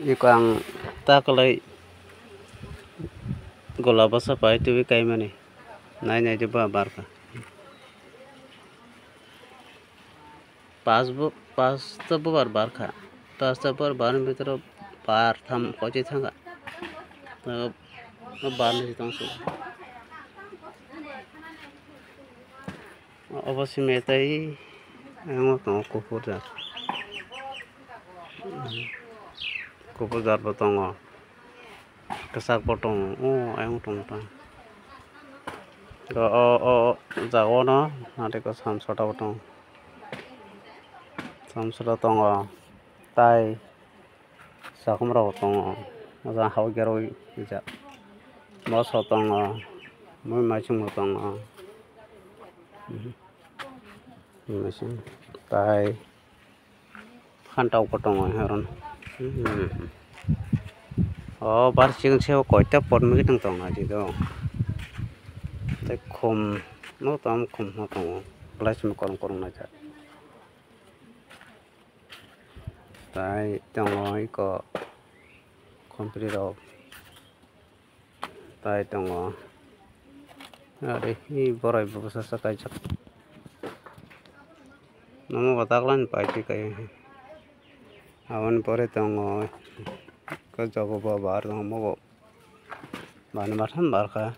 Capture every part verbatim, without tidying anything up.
Iko ang ta kwlai gola bwsa pai twi kaimani. Nai nai de ba barkha. Pas bo, pas ta bubar barkha. Pas ta bubar barni bitoro bar tham kochi thangkha. Bar ni tong su. Obo simi tei ayang tongo kuphur jar. Kuphur jar bo tongo. Kwchak bo tongo. O ayang tongo ta. O, o, o jaga o no naithotok samsota bo tongo. Samsota tongo. Tai. Sakomrok tongo, o jaga hao geroi rijak. Moso tongo, mui maichung bo tongo. Maichung tai phantok bo tongo, horo o bar chikon sebo koita pot mui tong tongo aji do. Tei khum no tamo khum no tongo, belai chwng kormo kormo naijak. Tai tongo iko khompri rok tai tongo. Ari hi borai bo bwsa sa kaijak. Nomo bo taklani pai twi kai. Aboni pore tongo iko jogo bo bar tongo mobo. Bani batham barkha.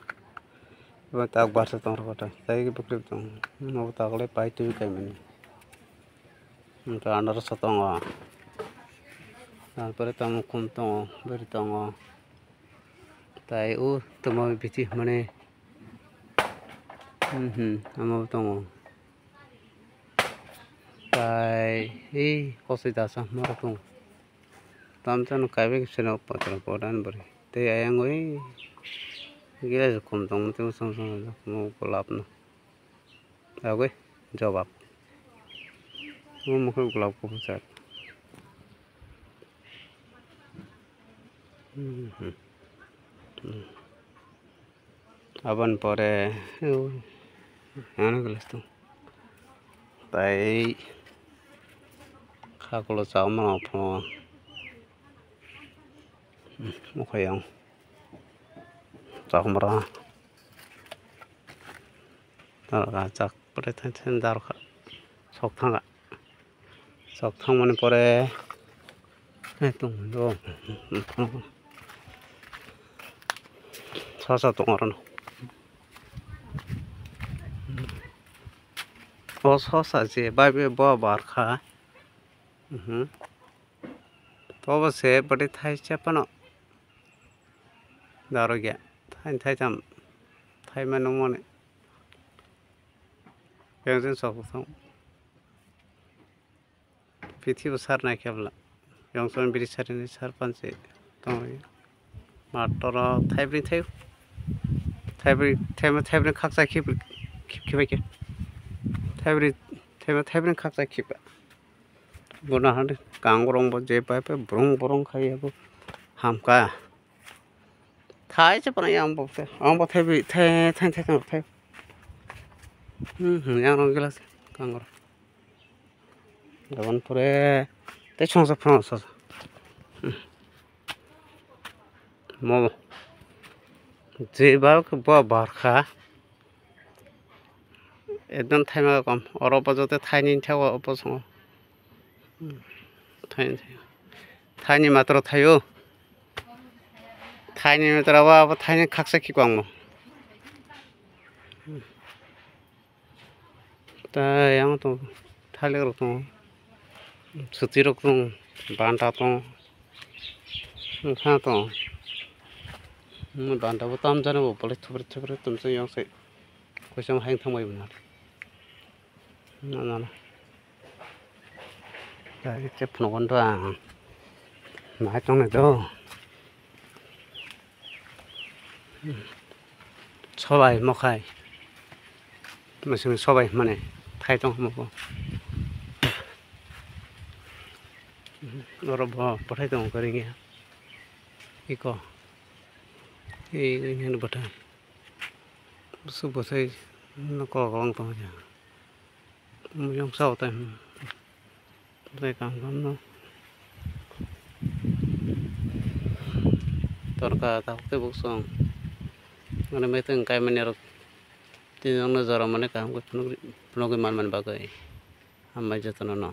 Bo tak barsa tong rwkha tai. Tai bwkrwi tong. Nobo taklai pai twi kaimani. Hwnkhe anarasa tongo. Tarpore tamo khum tongo, bwrwi tongo. Tai o tamo bithi hwnmani. Mhm, omo tongo. Tai ei kosoi dasa morok tongo. Tamsano kaibai seno potro podan bwrwi. Tei ayang oi gila khum tongmo tei bwsang bwsang mo golap no. Agoi jobab. Mo mokhe golap kuphur sak. Aboni pore ano glass tong. Tai khakulo chao mano pho. Mokhe yang chao mara. Chak pore thang thang dar kha. Sok thanga. Sok thangmani pore, eh, tong do. Sosa tong aro no. O sosa je bai be bo bar kha. Mhm. Tobo se bwtwi thai se phano. Daro gya. Thai thai tham. Thai mano mone. Yang jin sok thang. Pithibo sar nai khe bwla. Yongchon biri sarini sar panchi tongwi. Matoro thaibri thai. Thaibri thaima thaibri khakchai khib khib khibai khe. Thaibri thaima thaibri khakchai khiba. Bono hani kangrong bo je pai pai brong brong khai abo hamka. Thai se pana yang bo thai. Ang bo thaibri thai thai thai thai. Hmm, hmm, yang rong glass kangrong. Gabon pore tei songsa phano sa. Mo je ba ba bar kha. Ekdom thaima kom. Oro bo jote thaini thego opo songo. Thaini thego. Thaini matro thaio. Thaini matro wa abo thaini khaksa khikwangmo. Tai ang tong, thalik rok tong, suti rok tong, banta tong, wngkha tong. Banta bo tam jani bo bolai thupre thupre tong jani yong se koisa hai thang bai mano. Nana. Tai che phano gon do ang. Nai tong nai do. Sobai mokhai. Masing sobai mane thai tong mo bo. Oro bo pathai tong kari nge. Iko. Ei, ei, nang bathai. Busuk bwsai no kok lang tong ja. Muyang sao tai. Tai kam kam no. Torkha tabuk tei buk chwng. Mane meeting kaimani rok tini nokno jora mani kaham khe phunugwi, phunugwi manmani bagwi. Hambai jotono no.